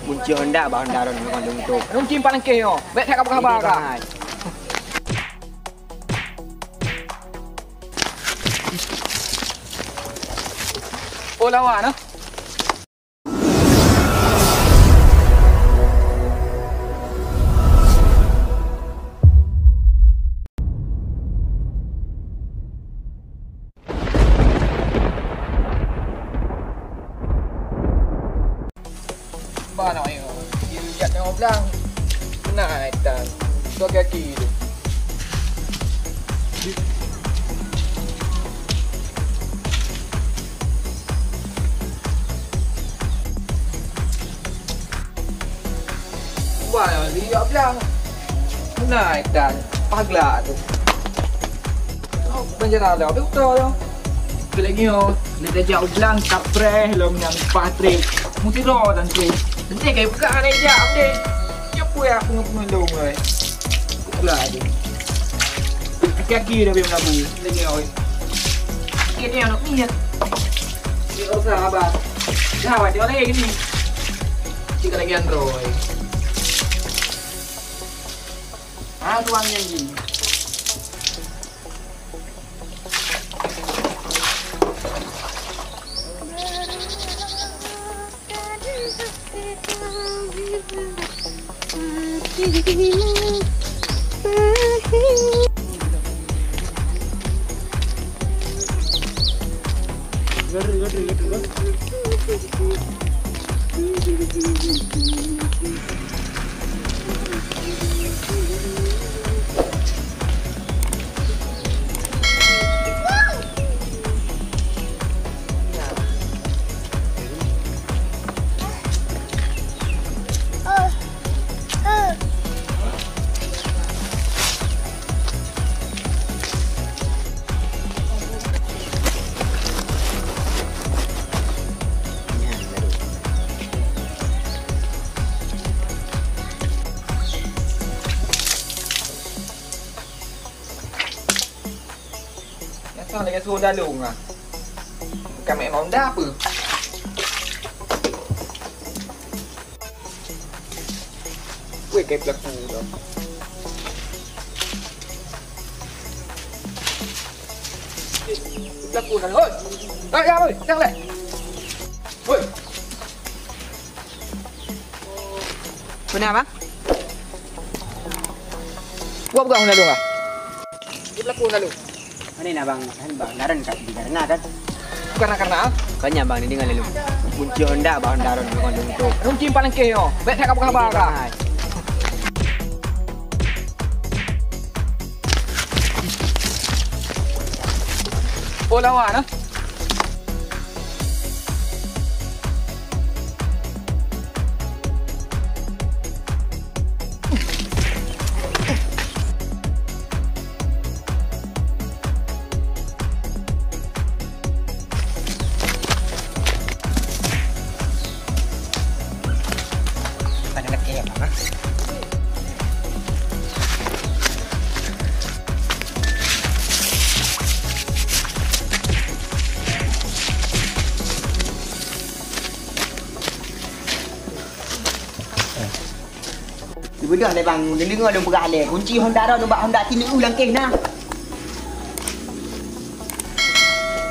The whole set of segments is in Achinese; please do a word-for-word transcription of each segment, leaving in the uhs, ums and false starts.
Kunci Honda, bah Honda ron ngon leueng tu. Kunci paléng keh nyoe. Bèk that kapeugah haba kah. Oh, lawan ah. Bah, nak ayo. Dia jak tengok belang. Nah, etan. Dua kaki tu. Wah, dia jak belang. Nah, etan. Paglak tu. Oh, banjara dah, betul tu. Keu lagèe nyoe, lé tajak u blang, kapreh lom nyang paih trép. Meusidroe dan trép. Teuntèe kai buka hana ijak, deh. Nyoe peue ya, peungeut-peungeut lôn, weh. Buka aja. Kaki-kaki dah biar melabu. Lagèe nyoe, weh. Sakét ni aneuk miet. Dia usah, abah. Dah, awak tengok lagi ni. Cik lagi androy. Ah, tuan janji. Nyata lagèe su dalông ah. Bukan main honda apa? Weh, kayak pelaku dah. Pelaku dah, hoi. Hoi, ya, hoi, jangan leh. Hoi. Beuna, Bang? Wah, peugah honda lôn, ah. Dia pelaku honda lôn. Mana nak, Bang? Kan, Bang, Daran kat di Darna, kan? Bukan karena, ah? Banyak, Bang, ni dengan lalu. Kunci honda, Bang, Daran dengan lalu tu. Kunci paléng keh, oh. Bèk that kapeugah haba kah. Oh, lawan, ah. Dibeudôh lé bang, neudeungoe lôn peugah lé, kunci honda droen ubak honda tineuk u lam kéh na.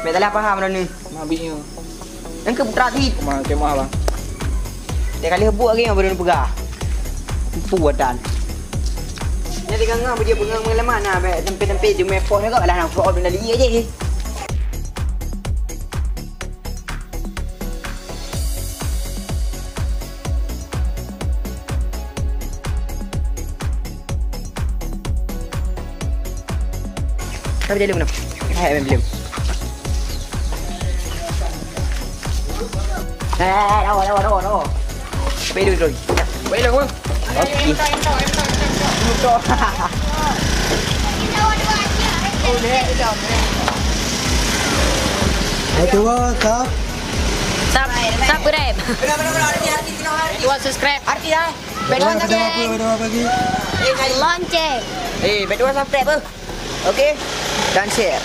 Bèk salah paham droeneuh. Mabit nyoe. Nyang keu putra cit. Keumah, keumah bang. Tiep kali heubuek lagèe nyoe baru neupeugah. Empu atan. Nyan tinggai ngon beujieb peungeut meulamat na, bèk teumpe-teumpe di mé poh nyoe lah, na keuh bina liyek jih. Tapi dia belum. Hai, belum. Eh, eh, eh, lawa, lawa, lawa, lawa. Tapi dulu, dulu. Baiklah, bang. Okey. Hai, tua, sub. Sub, subscribe. Tua, subscribe. Artis, ah. Bèk tuan subscribe. Lonceng. Eh, bèk tuan subscribe, eh. Okey. Dan share.